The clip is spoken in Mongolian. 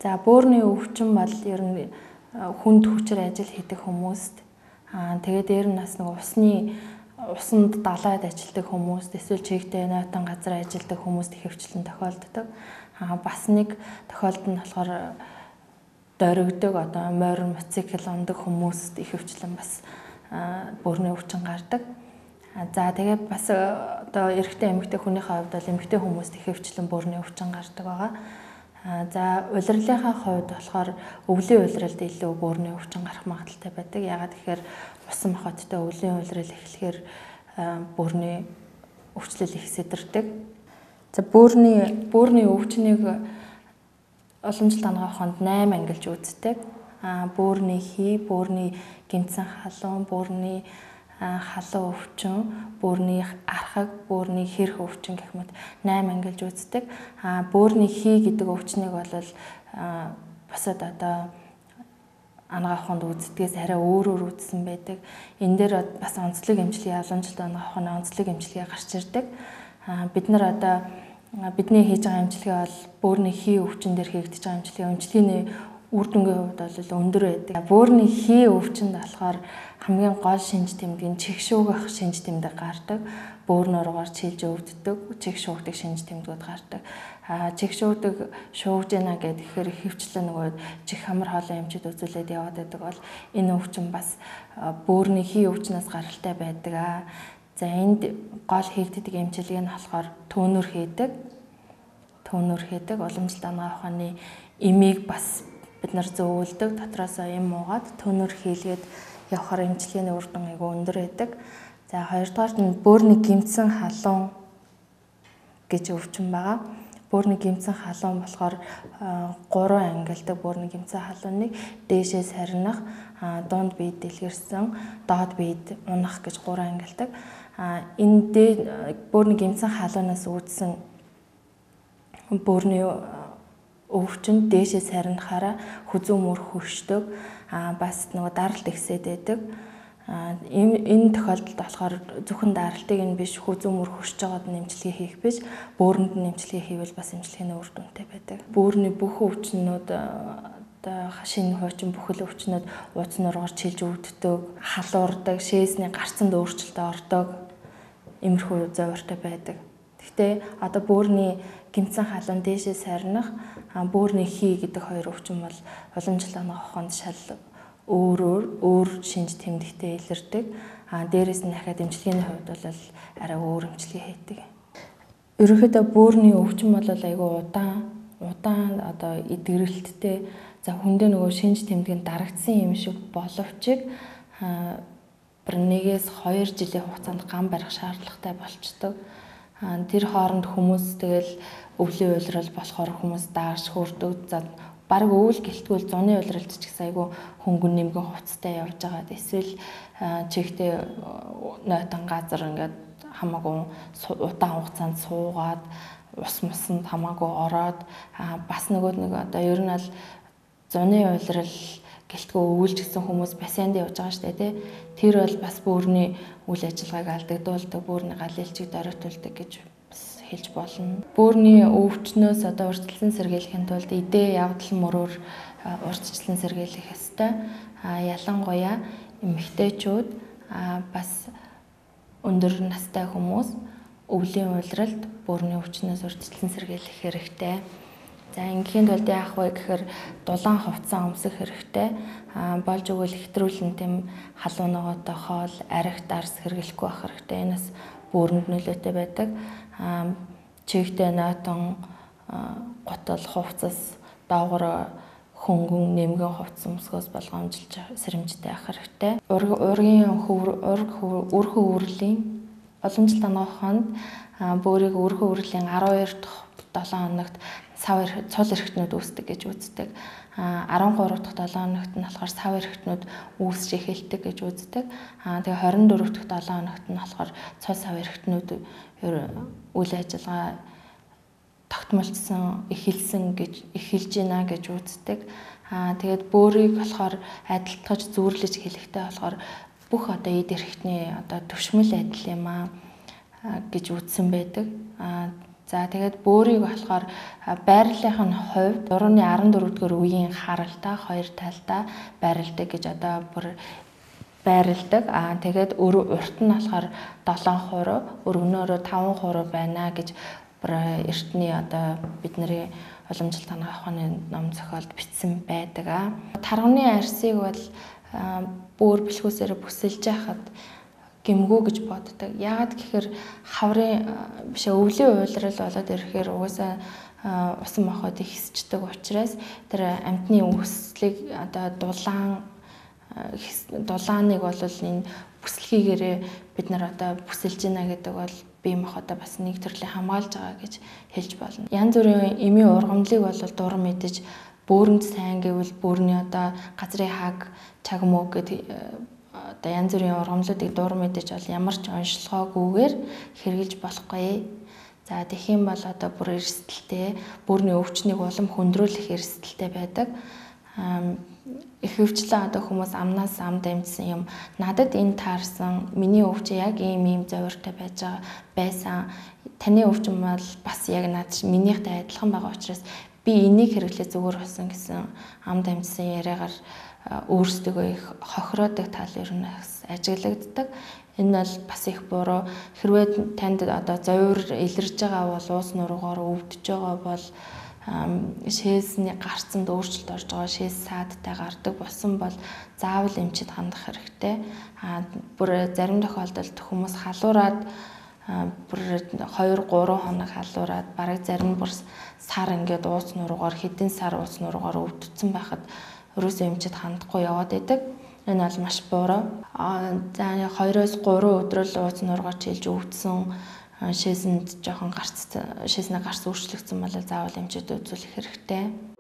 За, бөөрийн өвчин бол ер нь хүнд хүчээр ажил хийдэг хүмүүст, тэгээд дээр нь бас нэг усанд далайд ажилладаг хүмүүст, эсвэл чигтэй нойтон газар ажилладаг хүмүүст ихэвчлэн тохиолддог. Бас нэг тохиолдол нь болохоор дөрөгдөг, одоо морин, мотоцикл ундаг хүмүүст ихэвчлэн бас бөөрийн өвчин гардаг. За, тэгээд бас одоо эрэгтэй эмэгтэй хүнийхээ хувьд бол эмэгтэй хүмүүст ихэвчлэн бөөрийн өвчин гардаг байгаа. За, улирлынхаа хувьд болохоор өвлийн улиралд илүү бөөрийн өвчин гарах магадлалтай байдаг. Яагаад гэхээр усан махбодтой өвлийн улирал эхлэхээр бөөрийн өвчлөл их сэтэрдэг. За, бөөрийн өвчнийг уламжлалт анагаах ухаанд 8 ангилж үздэг. Бөөрийн хий, бөөрийн гэмтсэн халуун, бөөрийн халуун өвчин, бөөрийн архаг, бөөрийн хэрх өвчин гэх мэт 8 ангилж үздэг. Бөөрийн хий гэдэг өвчнийг бол бусад одоо анагаах ухаанд үздэгээс арай өөрөөр үзсэн байдаг. Энэ дээр бас онцлог эмчилгээ, уламжлалт анагаах ухааны онцлог эмчилгээ гарч ирдэг. Бид нар одоо бидний хийж байгаа эмчилгээ бол бөөрийн хий өвчин дээр хийгдэж байгаа эмчилгээ. Эмчилгээний үр дүнгийн хувьд бол өндөр байдаг. Бөөрийн хий өвчнөд болохоор хамгийн гол шинж тэмдэг нь чих шүүгэх шинж тэмдэг гардаг. Бөөр нуруугаар чилж өвддөг, чих шүүгдэг шинж тэмдгүүд гардаг. Чих шүүгдэг шуугж гинэ гэхээр ихэвчлэн нөгөө чих хамар хоолой эмчид үзүүлээд яваад байдаг бол энэ өвчин бас бөөрийн хий өвчнөөс гаралтай байдаг. За, энд гол хийгддэг эмчилгээ нь болохоор төөнөр хийдэг. Төөнөр хийдэг. Уламжлалт анагаах ухааны эмийг бас бид нар зөөвлөдөг. Дотроосоо эм уугаад төөнөр хийлгээд явахаар эмчилгээний үр дүн айгүй өндөр байдаг. За, хоёрдугаарт нь бөөрийн гэмтсэн халуун гэж өвчин байгаа. Бөөрийн гэмтсэн халуун болохоор 3 ангилдаг. Бөөрийн гэмтсэн халууныг дээшээ сарних, дунд биед дэлгэрсэн, доод биед унах гэж 3 ангилдаг. Энэ бөөрийн гэмтсэн халуунаас үүдсэн бөөрийн өвчин дээшээ сарнихаараа хүзүү мөр хөршдөг, бас нөгөө даралт ихсээд байдаг. Энэ тохиолдолд болохоор зөвхөн даралтыг нь биш, хүзүү мөр хөршиж байгаад нь эмчилгээ хийх биш, бөөрөнд нь эмчилгээ хийвэл бас эмчилгээний үр дүнтэй байдаг. Бөөрийн бүх өвчнүүд, одоо шинэ хуучин бүхэл өвчнүүд ууц нуруугаар чилж өвддөг, халуурдаг, шээсний гарцанд өөрчлөлт ордог, иймэрхүү зовиртой байдаг. Гэхдээ одоо бөөрийн гэмтсэн халуун дээшээ сарних, бөөрийн хий гэдэг хоёр өвчин бол уламжлалт анагаах ухаанд шал өөр шинж тэмдэгтэй илэрдэг. Дээрээс нь дахиад эмчилгээний хувьд бол арай өөр эмчилгээ хийдэг. Ерөнхийдөө бөөрийн өвчин бол айгүй удаан одоо эдгэрэлттэй. За, хүндээ нөгөө шинж тэмдэг нь дарагдсан юм шиг боловч 1-2 жилийн хугацаанд гам барих шаардлагатай болчдөг. Тэр хооронд хүмүүс тэгэл өвлийн улирал болохоор хүмүүс даарч хөөрдөг. За, бараг өвөл гэлтгүүл зуны улиралд ч гэсэн айгүй хөнгөн нэмгэн хувцастай явж байгаад, эсвэл чигтээ нойтон газар ингээд хамаагүй удаан хугацаанд суугаад ус мусанд хамаагүй ороод, бас нөгөө нэг одоо ер нь бол зуны улирал гэлтгүү өвөлж гэсэн хүмүүс бассейнд явж байгаа шүү дээ, тий. Тэр бол бас бөөрийн үйл ажиллагааг алдагдуулдаг, бөөрийн гал элчиг доройтуулдаг гэж бас хэлж болно. Бөөрийн өвчнөөс одоо урьдчилан сэргийлэхийн тулд идээ явдал мөрөөр урьдчилан сэргийлэх ёстой. Ялангуяа эмэгтэйчүүд, бас өндөр настай хүмүүс өвлийн улиралд бөөрийн өвчнөөс урьдчилан сэргийлэх хэрэгтэй. За, ингээхийн тулд яах вэ гэхээр дулаан хувцас өмсөх хэрэгтэй. Болж өгвөл хэтрүүлэн тэм халуун ногоотой хоол, арх дарс хэрэглэхгүй байх хэрэгтэй. Энэ бас бөөрөнд нөлөөтэй байдаг. Чигтэй нойтон гутал, хувцас, доогоор хөнгөн нэмгэн хувцас өмсгөөс болгоомжилж сэрэмжтэй байх хэрэгтэй. Ургийн өрхөн үрлийн уламжлалт анагаах ухаанд бөөрийг өрхөн үрлийн 12 дахь 7 хоногт цул эрхтнүүд үүсдэг гэж үздэг. 13 дахь 7 хоногт нь болохоор сав эрхтнүүд үүсч эхэлдэг гэж үздэг. Тэгээ 24 дахь 7 хоногт нь болохоор цул сав эрхтнүүд үйл ажиллагаа тогтмолцсон, эхэлсэн гэж эхэлж байна гэж үздэг. Тэгээд бөөрийг болохоор адилтгаж зүүрлэж хэлэхдээ болохоор бүх одоо эд эрхтний одоо төвшмөл адил юм аа гэж үзсэн байдаг. За тэгээд бөөрийг болохоор байрлалынх нь хувьд 3-ны 14-р үеийн харалта хоёр талдаа байрладаг гэж одоо бүр байрладаг. Аа тэгээд урт нь болохоор 7 хуруу, өргөнөөрөө 5 хуруу байна гэж бүр эртний одоо бидний уламжлалт анагаах ухааны ном зохиолд бичсэн байдаг. Тарганы арсыг бол бөөр бэлхүүсээр бүсэлж яхад гэмгүү гэж боддог. Яагаад гэхээр хаврын биш өвлийн уйлрал болоод ирэхээр угаасаа усан мохоод ихсчдэг учраас тэр амьтны өслийг одоо дулааныг бол энэ бүслэхийгээрээ бид нар одоо бүсэлж гинэ гэдэг бол бие махбодоо бас нэг төрлийн хамгаалж байгаа гэж хэлж болно. Янз бүрийн эмийн ургамлыг бол дур мэдэж бөөрөнд сайн гэвэл бөөрний одоо газрын хаг, чаг мөг гэдэг одоо янз бүрийн ургамлуудыг дур мэдэж бол ямар ч онцлогоогүйгээр хэрэгжилж болохгүй. За тэгэх юм бол одоо бүр эрсдэлтэй, бөөрний өвчнийг улам хөндрүүлэх эрсдэлтэй байдаг. Ихэвчлэн одоо хүмүүс амнаас амд амжсан юм надад энэ таарсан, миний өвчин яг ийм ийм зовиртой байж байгаа байсан. Таны өвчин бол бас яг над минийхтэй адилхан байгаа учраас би энийг хэрэглээ зүгээр болсон гэсэн амд амжсан яриагаар өөрсдөө их хохироодог тал ер нь ажиглагддаг. Энэ бол бас их буруу. Хэрвээ танд одоо зовир илэрж байгаа бол уус нуруугаар өвдөж байгаа бол шээсний гарцанд өөрчлөлт орж байгаа, шээс саадтай гардаг болсон бол заавал эмчид хандах хэрэгтэй. Бүр зарим тохиолдолд хүмүүс халуураад бүр 2 3 хоног халуураад бараг зарим бүр сар ингээд ууц нуруугаар хэдэн сар ууц нуруугаар өвдсөн байхад өрөөсөө эмчид хандахгүй яваад идэг. Энэ бол маш буруу. За 2-оос 3 өдрөл ууц нуруугаар чилж өвдсөн, шээсэнд жоохон гарц шээснээ гарц өөрчлөгдсөн бол заавал эмчид үзүүлэх хэрэгтэй.